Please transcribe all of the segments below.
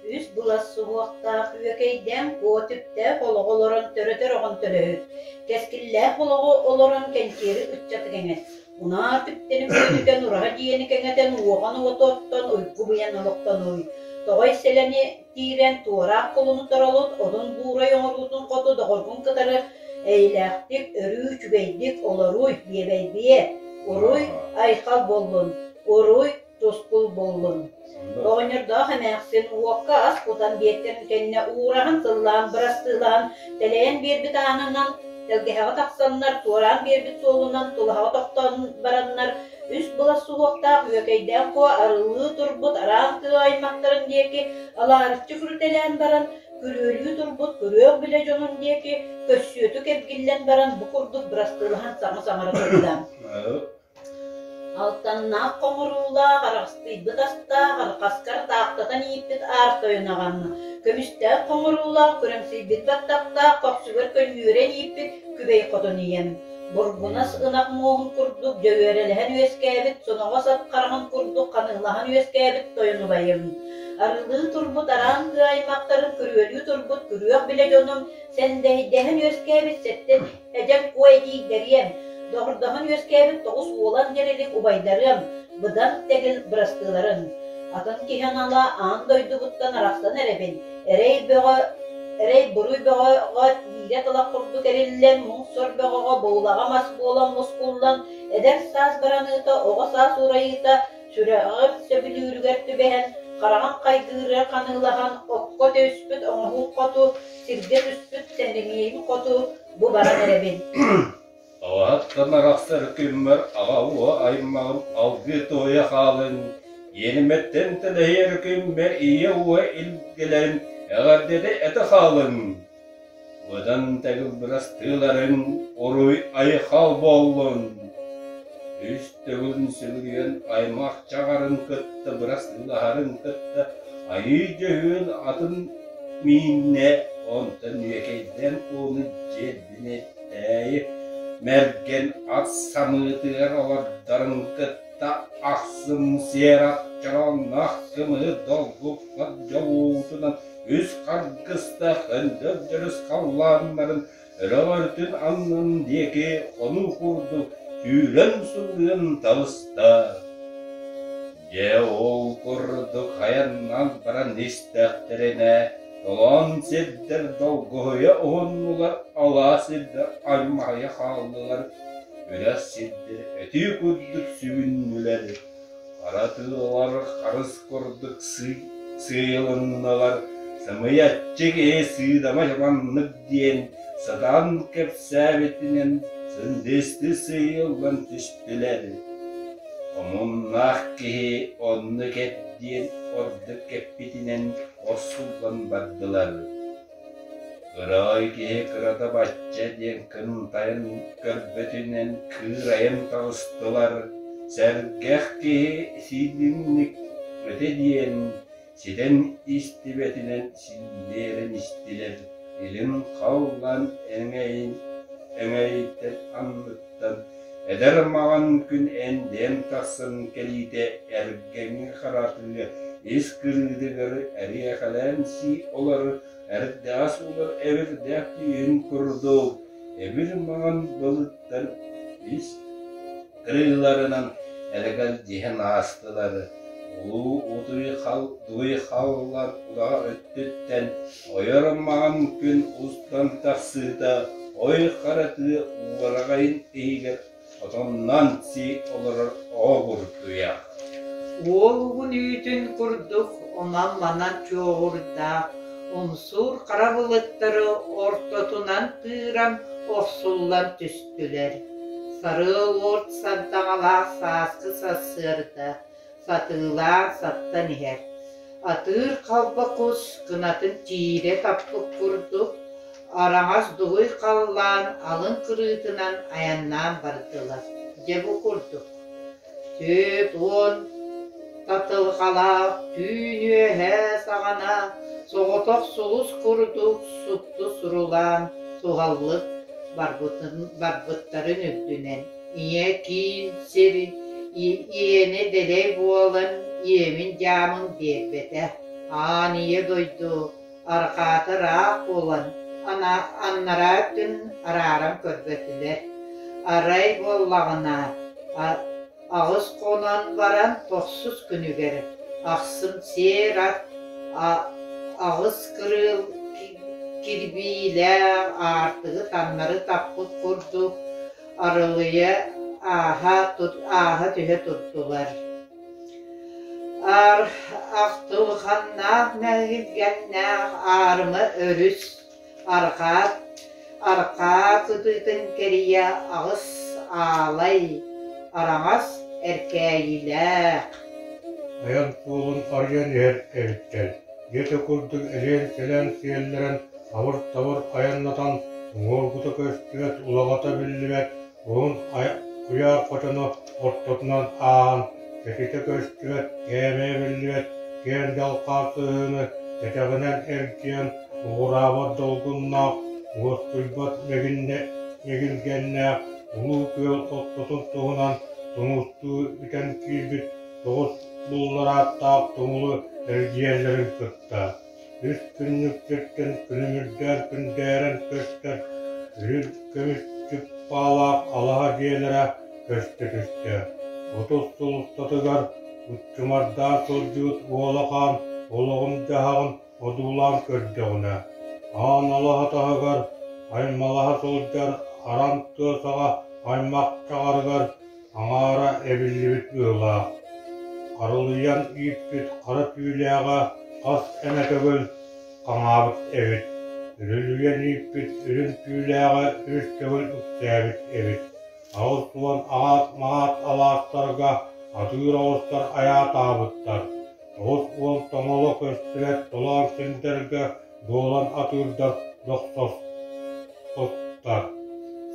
Үс былас суһуохтаах үөкэйдээн куо түптээх олоҕу олорон төрөтөр оҕон төлөһүт, кэскиллээх олоҕу олорон кэнчиэри ыччаты кэҥэт, унаар түптэни күөдүтэн ураһа дьиэни кэҥэтэн уоҕан уоту оттон уйгу быйан олохтонууй, тоҕой сэлэни тиирэн туораах кулуну торолут, одун буурай оҥоруутун хоту доҕоргун кытары эйэлээхтик, өрүү үчүгэйдик олорууй, биэбэйбиэ, уруй, айхал буоллун, уруй, тускул буоллун. Оҕонньордоох эмээхсин уокка ас кутан биэртэрин кэннэ уураһан сыллаан бырастыылаһан тэлэйэн биэрбит аанынан тэлгэһэҕэ тахсаннар туораан биэрбит суолунан тулаһаҕа тохтоон бараннар үс былас суһуохтаах үөкэйдээх куо арыллыы турбут араан тыа аймахтарын диэки алаарыччы күрүтэлээн баран күрүөлүү турбут күрүөх билэ дьонун диэки көссүөтүк эргиллэн баран бу курдук бырастыылаһан саҥа саҥара турда. Алтаннаах хоҥоруулаах, араҕастыйбыт астаах, арҕаскар таахтатан ииппит аар тойон аҕам, көмүстээх хоҥоруулаах, күрэҥсийбит баттахтаах, көхсүгэр көнньүөрэн ииппит күбэй хотун ийэм, бургунас ынах муоһун курдук дьөгүөрэлэһэн үөскээбит, соноҕос ат хараҕын курдук ханыылаһан үөскээбит тойон убайым, арылыы турбут араан тыа аймахтарын күрүөлүү турбут күрүөх билэ дьонум, сэндэйдэһэн үөскээбит сэттэн Эдэр куо эдьиийдэриэм, доҕордоһон үөскээбит 9 уолан дьэрэлик убайдарыам, быдан тэгил бырастыыларын. Атын киһи анала аан дойдубуттан арахсан эрэбин, эрэй бөҕө эрэй-буруй бөҕөҕө биирэ талах курдук эриллэн, муҥ-сор бөҕөҕө буулаҕа мас буолан мускуллан, эдэр саас бараныыта, оҕо саас уурайыыта сүрэҕим сөбүлүүрүгэр түбэһэн, хараҕым хайгыырыгар ханыылаһан, окко түспүт оҥоһуу хоту, сиргэ түспүт сэниҥиэйим хоту бу баран эрэбин. Аҕаһыттан арахсар күммэр аҕа уо аймаҕым алгыы туойа хаалын, иэнимэттэн тэлэһийэр күммэр ийэ уо илгэлэрин эҕэрдэтэ этэ хаалын. Быдан тэгил бырастыыларыҥ уруй-айхал буоллун. Үс төгүлүн сүгүрүйэн аймах чаҕарын кытта бырастыылаһарын кытта айыы дьөһүөл атын мииннэ, онтон үөкэйдээн куону дьиэлбинэтээйи мэргэн ат самыытыгар олордорун кытта ахсым сиэр ат чороонноох кымыһы долгуппат дьолуутунан үс харгыстаах өндөл дьөрүс халлааннарын өрөҕөртүн аннын диэки хонуу курдук сүүрэн сылыан таҕыста. Дьэ ол курдук айаннаан баран истэхтэринэ, толоон сирдэр долгуһуйа уһуннулар, алаас сирдэр аймаһыйа хааллылар, үрэх сирдэр өтүү курдук сүгүннүлэр, хара тыалар харыс курдук сыыйылыннылар, сымыйаччы киһи сыыдама маннык диэн сатаан кэпсээбитинэн сындыыстыы сыыйыллан түстүлэр. Омуннаах киһи оннук эт диэн ордук кэппитинэн охсуллан бардылар. Кыраай киһи кырата бачча диэн кынтайан көрбөтүнэн кыырайан таҕыстылар, сэргэх киһи сиидинник этэ диэн ситэн истибэтинэн силлиэрэн истилэр, илин халлаан эҥэйин эҥэрийтэн анныттан эдэр маҕан күн эндиэн тахсан кэлиитэ эргэҥҥэ харатыа ис кырыытыгар эриэхэлээн сии олорор эрдэҕэс улар эбирдээх түүн курдук эбир маҥан былыттар ис кырыыларынан элэгэлдьиһэн аастылар. Улуу утуй халлар удаҕа өттүттэн ойор маҥан күн устан тахсыыта ой хара тыа уораҕайын иһигэр отоннон сии олорор оҕо курдуйах. Уолугун үүтүн курдук онон-манан чуоҕурдаах, умсуур хара былыттары ортотунан тыыран охсуллан түстүлэр. Сарыал уот сардаҥалаах сааскы сарсыарда сатыылаан саттан иһэр. Атыыр халба кус кынатын тиирэ таппыт курдук, араҥас дугуй халлаан алын кырыытынан айаннаан бардылар. Дьэ бу курдук 40 татылҕалаах түүн үөһэ саҕана соҕотох сулус курдук супту сурулаан суһаллык барбыттарын үрдүнэн ийэ киин сир иэнэ дэлэй буолан иэмин-дьаамын биэрбэтэ. Аан ийэ дойду арҕаата ыраах буолан, анараа өттүн арааран көрбөтүлэр. Арай буоллаҕына, аҕыс хонон баран тохсус күнүгэр ахсым сиэр ат аҕыс кырыыл кирбиилээх аартыгы таҥнары таппыт курдук арылыйа ааһа, ааһа түһэ турдулар. Ахтылҕаннаах мэһилгэннээх аарыма өрүс арҕаа арҕаа кытыытын кэрийэ аҕыс аалай араҥас эркээйилээх. Айан суолун арыйан иһэр эбиттэр, диэтэ курдук элиэн-сэлээн сиэллэрэн абыр-табыр айаннатан, уҥуоргута көстүбэт, улаҕата биллибэт Уһун куйаар хотону ортотунан ааһан, кэтитэ көстүбэт, кээмэйэ биллибэт киэҥ дьалхаан сыһыыны кэтэҕинэн эргийэн, уҕураабат долгуннаах, уоскуйбат мэгилгэннээх улуу күөл ортотун туһунан тумустуу үтэн киирбит тоҕус булларааттаах тумулу эргийэллэрин кытта Үс күннүктэртэн күлүмүрдээн күндээрэн көстөр үрүҥ көмүс чыппаалаах алаһа дьиэлэрэ көстө түстэ. 30 сыл устатыгар уччумардаан сылдьыбыт уола хаан олоҕун-дьаһаҕын одуулаан көрдөҕүнэ, аан алаһа таһыгар аймалаһа сылдьар аран тыа саҕа аймах чаҕарыгар аҥаара эбиллибит быһыылаах, арылыйан ииппит хара түүлээҕэ хас эмэ төгүл хаҥаабыт эбит, үрүлүйэн ииппит үрүҥ түүлээҕэ үс төгүл үксээбит эбит, 80 аат-маат алаастарга атыыр оҕустар айаатаабыттар, 90 тоҥоло көстүбэт толоон сирдэргэ дуолан атыырдар дохсоспуттар,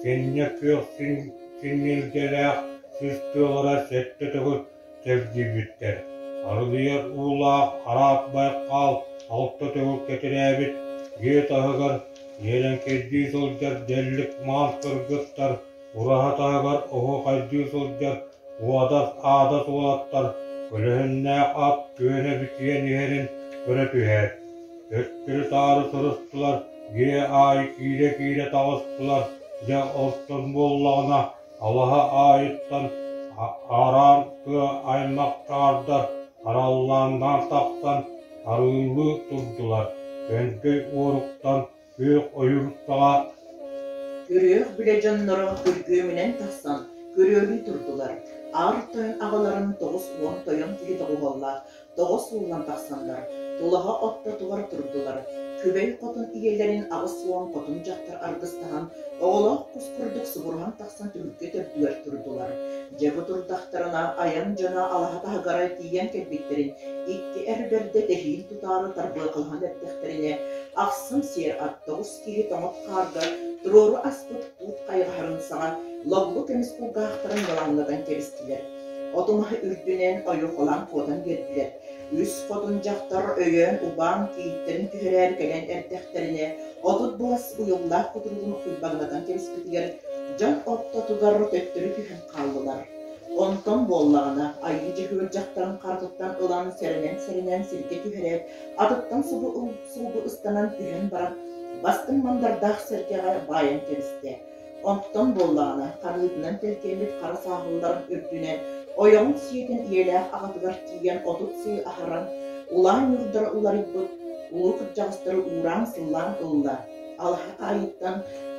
синньэ күөх синньилгэлээх сис тыалара сэттэ төгүл чэлгийбиттэр, арылыйар уулаах араат байхаал алта төгүл кэтирээбит, дьиэ таһыгар ньиэлэҥкэйдии сылдьар дьэллик маан кыргыттар ураһа таһыгар оһуохайдыы сылдьар уодас аадас уолаттар көлөһүннээх ат күөнэ битийэн иһэрин көрө түһээт, төттөрү-таары сырыстылар, дьиэ аайы киирэ-киирэ таҕыстылар, дьэ оттон буоллаҕына алаһа аайыттан аараан тыа аймах чаардар араллааннаан тахсан арыылыы турдулар, көҥдөй уоруктан күөх ойуур саҕа Күрүөх билэ дьонноро күргүөмүнэн тахсан күрүөлүү турдулар, аар тойон аҕаларын 90 тойон киһи доҕуһуоллаах тоҕо сууллан тахсаннар, тулаһа ортотугар турдулар, Күбэй хотун ийэлэрин 80 хотун дьахтар аргыстаһан, оҕолоох кус курдук субуруһан тахсан түмүккэ төрдүгэр турдулар. Дьэ бу турдахтарына айан дьоно алаһа таһыгар тиийэн кэлбиттэрин икки эр бэрдэ тэһиин тутаары тарбыакалаһан эрдэхтэринэ, ахсым сиэр ат тоҕус киһи тоҥот хаарга туруору аспыт туут хайҕаһарын саҕа логлу көмүс кулгаахтарын ньылаҥнатан кэбистилэр. Оту-маһы үрдүнэн ойуохалаан куотан биэрдилэр. Үс хотун дьахтар өйөөн-убаан кийииттэрин түһэрээри кэлэн эрдэхтэринэ, 30 буос уйуллаах кутуругун куйбаҥнатан кэбиспитигэр дьон ортотугар төттөрү түһэн хааллылар. Онтон буоллаҕына, айыы дьөһүөл дьахтарын харатыттан ылан сэрэнэн-сэрэнэн сиргэ түһэрээт, атыттан субу сулбу ыстанан түһэн баран, бастыҥ мандардаах сэргэҕэ баайан кэбистэ. Онтон буоллаҕына, ханыытынан тэлгэммит хара сааһылларын үрдүнэн ойоҕун сиэтин ийэлээх аҕатыгар тиийэн 30 сыл аһаран, улаан ньуурдара уларыйбыт улуу кырдьаҕастары уураан-сыллаан ылла. Алаһа аайыттан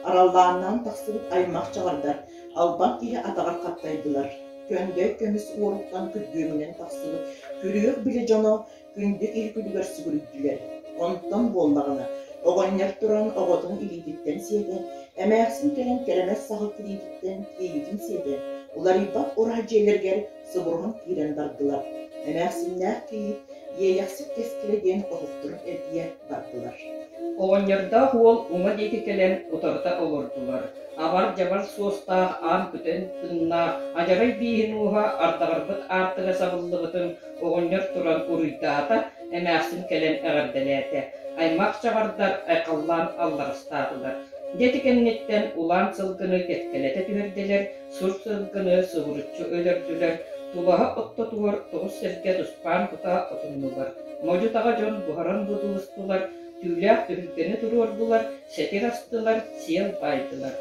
араллааннаан тахсыбыт аймах чаҕардар албан киһи атаҕар хаптайдылар. Көҥдөй көмүс уоруттан күргүөмүнэн тахсыбыт күрүөх били дьоно күндү киһи күлүгэр сүгүрүйдүлэр. Онтон буоллаҕына, оҕонньор туран оҕотун илиититтэн сиэтэн, эмээхсин кэлэн кэрэмэс саҕа тириититтэн тиийитин сиэтэн, уларыйбат ураһа дьиэлэригэр субуруһан киирэн бардылар. Эмээхсиннээх кийиит Иэйэхсит кэскилэ диэн оһохторун эргийэ бардылар. Оҕонньордоох уол уҥа диэки кэлэн утарыта олордулар. Абар-дьабар суостаах аан көтөн тыыннаах адьарай бииһин ууһа ардаҕырбыт аартыга сабыллыбытын Оҕонньор туран уруйдаата, эмээхсин кэлэн эҕэрдэлээтэ, аймах чаҕардар айхаллаан алларастаатылар. Дьэ ити кэнниттэн улаан сылгыны кэккэлэтэ түһэрдилэр, сур сылгыны субуруччу өлөрдүлэр, Тулаһа ортотугар тоҕус сэргэ туспаан кута отуннулар, модьу-таҕа дьон буһаран будулустулар, түүлээх түһүлгэни туруордулар, сэтир астылар, сиэл баайдылар.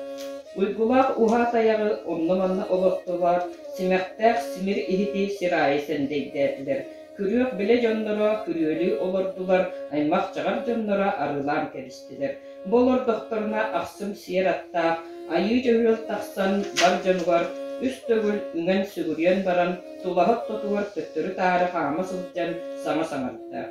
Уйгулаах уһаа тайаҕы онно-манна олортулар, симэхтээх симир иһити сир аайы сэндэйдээтилэр. Күрүөх билэ дьонноро күрүөлүү олордулар, аймах-чаҕар дьонноро арыылаан кэбистилэр. Бу олордохторуна ахсым сиэр аттаах Айыы Дьөһүөл тахсан бар дьонугар үс төгүл үҥэн-сүгүрүйэн баран тулаһыт тотугар төттөрү-таары хаама сылдьан саҥа саҥарда: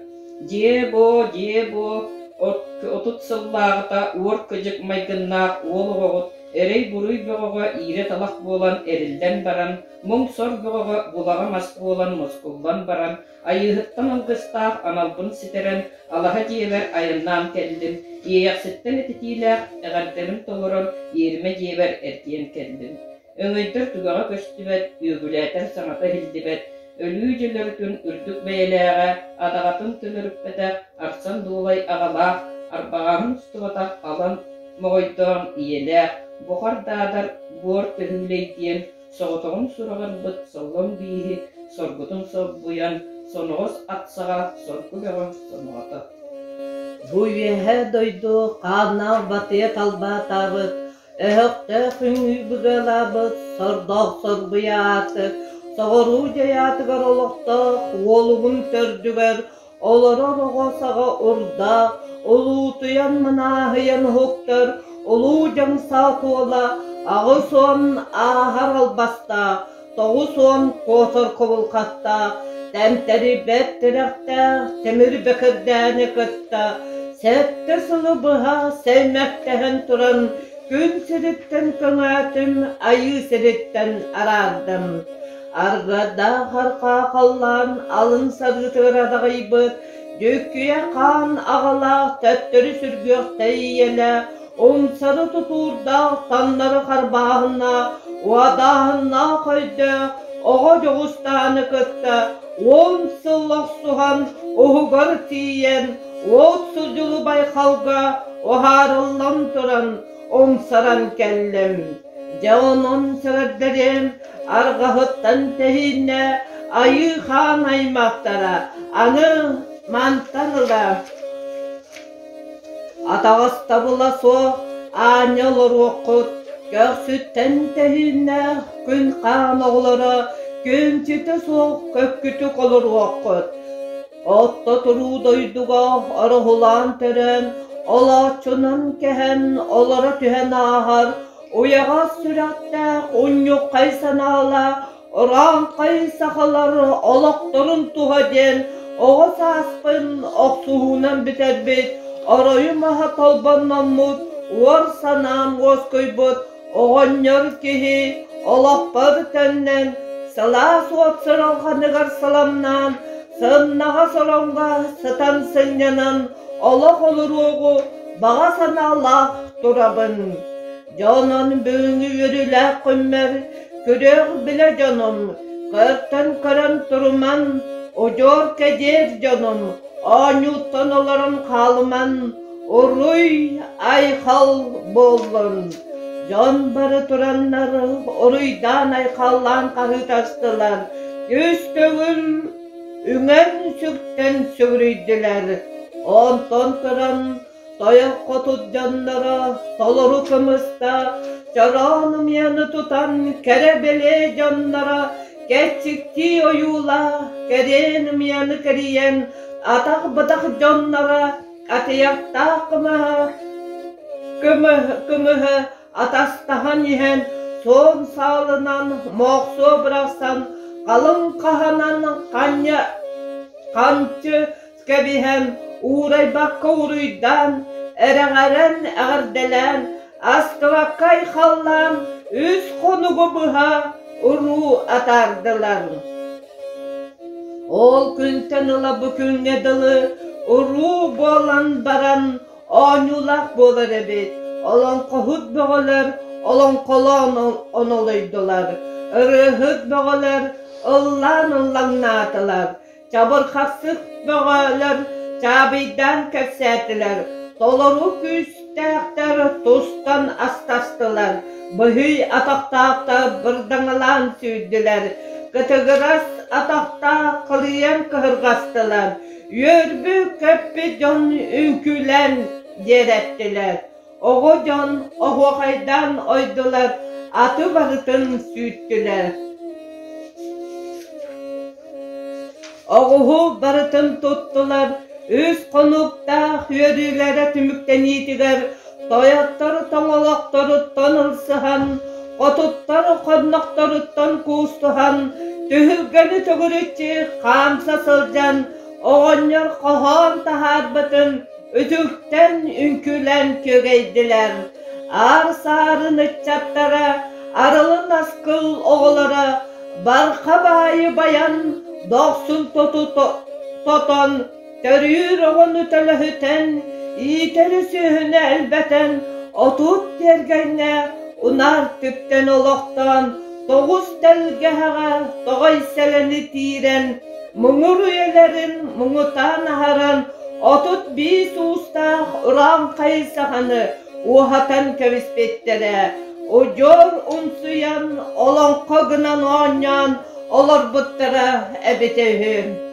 «Дьиэ-буо, дьиэ-буо, 30 сыллааҕыта уор кыдьык майгыннаах уол оҕоҕут эрэй-буруй бөҕөҕө иирэ талах буолан эриллэн баран, муҥ-сор бөҕөҕө булаҕа мас буолан мускуллан баран, Айыыһыттан алгыстаах аналбын ситэрэн, алаһа дьиэбэр айаннаан кэллим, Иэйэхситтэн этитиилээх эҕэрдэбин толорон, иэримэ дьиэбэр эргийэн кэллим. Өҥөйдөр түгэҕэ көстүбэт, үөгүлээтэр саҥата иһиллибэт, өлүү дьөлөрүтүн үрдүк бэйэлээҕэ, адаҕатын төлөрүппэтэх, арсан дуолай аҕалаах, арбаҕаһын устубатах алан моҕойдоон ийэлээх, бухар даадар буор төһүүлэй диэн соҕотоҕун сураҕырбыт соллоҥ бииһи соргутун солбуйан, соноҕос ат саҕа соргу бөҕө соноҕото. Бу үөһээ дойду хааннаах батыйа талбаатаабыт, өһөхтөөх үҥүү быгалаабыт, сордоох сорбуйа ааты, соҕуруу дьайаатыгар олохтоох уолугун төрдүгэр Олорор оҕо саҕа урдаах, улуутуйан мынааһыйан уһуктар улуу дьаҥсаа туола 80 ааһар албастаах, 90 куотар кубулхаттаах, тэмтэрийбэт тирэхтээх тимир бэкирдээни кытта сэттэ сылы быһа сэймэктэһэн туран күн сириттэн көҥөөтүм, айыы сириттэн араардым. Аргыардаах арҕаа халлаан алын сарыытыгар адаҕыйбыт, дьүккүйэ хаан аҕалаах төттөрү сүргүөхтэй ийэлээх, умсары тутуурдаах таҥнары харбааһыннаах, уодааһыннаах өйдөөх оҕо дьоҕустааны кытта 10 сыл охсуһан уһугар тиийэн, уот судьулу байхалга уһаарыллан туран умсаран кэллим. Дьэ онон сэҕэрдэрим арҕаһыттан тэһииннэ Айыы Хаан аймахтара аны мантан ыла атаҕастабыла суох аанньа олоруоххут, көхсүттэн тэһииннээх күн хаан оҕолоро күнчүтэ суох көккүтүк олоруоххут. Отто туруу дойдуга ороһулаан төрөөн, олооччунан кэһэн олоро түһэн ааһар уйаҕас сүрэхтээх унньуххай санаалаах урааҥхай сахалар олохторун туһа диэн оҕо сааспын охсуһуунан бүтэрбит, оройум аһа толбонноммут, уор санаам уоскуйбут оҕонньор киһи олохпор төннөн, сылаас уот сыралҕаныгар сыламнаан, сымнаҕас ороҥҥо сытан сынньанан олох олоруоҕу баҕа санаалаах турабын. Дьонон бүгүҥҥү үөрүүлээх күммэр күрүөх билэ дьонум, көртөн көрөн туруман, удьуор кэдиэр дьонум, оонньууттан олорон хаалыман, уруй айхал буоллун. Дьон бары тураннар уруйдаан-айхаллаан хаһыытастылар, үс төгүл үҥэн-сүктэн сүгүрүйдүлэр. Онтон туран тойон хотут дьонноро толору кымыста, чороон умйаны тутан кэрэ-бэлиэ дьонноро кэрчиктии ойуулаах кэриэн умйаны кэрийэн атах-бытах дьонноро атыйахтаах кымыһа кымыһы атастаһан иһэн суон саалынан моохсуо бырахсан халыҥ хаһанан ханньа ханчы кэбиһэн уурайбакка уруйдаан эрэҕэрэн эҕэрдэлээн астыбакка айхаллаан үс хонугу быһа уруу атаардылар. Ол күнтэн ыла бу күҥҥэ дылы уруу буолан баран оонньуулаах буолар эбит. Олоҥхоһут бөҕөлөр олоҥхолоон онолуйдулар, ырыаһыт бөҕөлөр ыллаан ыллаҥнаатылар, чабырҕахсыт бөҕөлөр чаабыйдаан кэпсээтилэр, толору күүстээхтэр тустан астастылар, быһый атахтаахтар бырдаҥалаан сүүрдүлэр. кытыгырас атахтаах кылыйан кыһырҕастылар, үөрбүт-көппүт дьон үҥкүүлээн дьиэрэттилэр, оҕо дьон оһуохайдаан ойдулар, аты барытын сүүттүлэр. Оҕуһу барытын туттулар, үс хонуктаах үөрүүлэрэ түмүктэниитигэр тойоттор тоҥолохторуттан ылсыһан, хотуттар хоннохторуттан куустуһан, түһүлгэни төгүрүччү хаамса сылдьан, оҕонньор хоһоон таһаарбытын үтүктэн үҥкүүлээн күөгэйдилэр. Аар саарын ыччаттара, арылын аскыл оҕолоро барха баайы байан, дохсун тоту тотон, төрүүр оҕону төлөһүтэн, иитэр сүөһүнү элбэтэн, 30 тиэргэҥҥэ унаар түптэн олохтоон, тоҕус тэлгэһэҕэ тоҕой сэлэни тиирэн, муҥур үйэлэрин муҥутаан аһаран, 35 уустаах урааҥхай саханы уоһатан кэбиспиттэрэ, удьуор умсуйан, олоҥхо гынан оонньоон олорбуттара эбитэ үһү.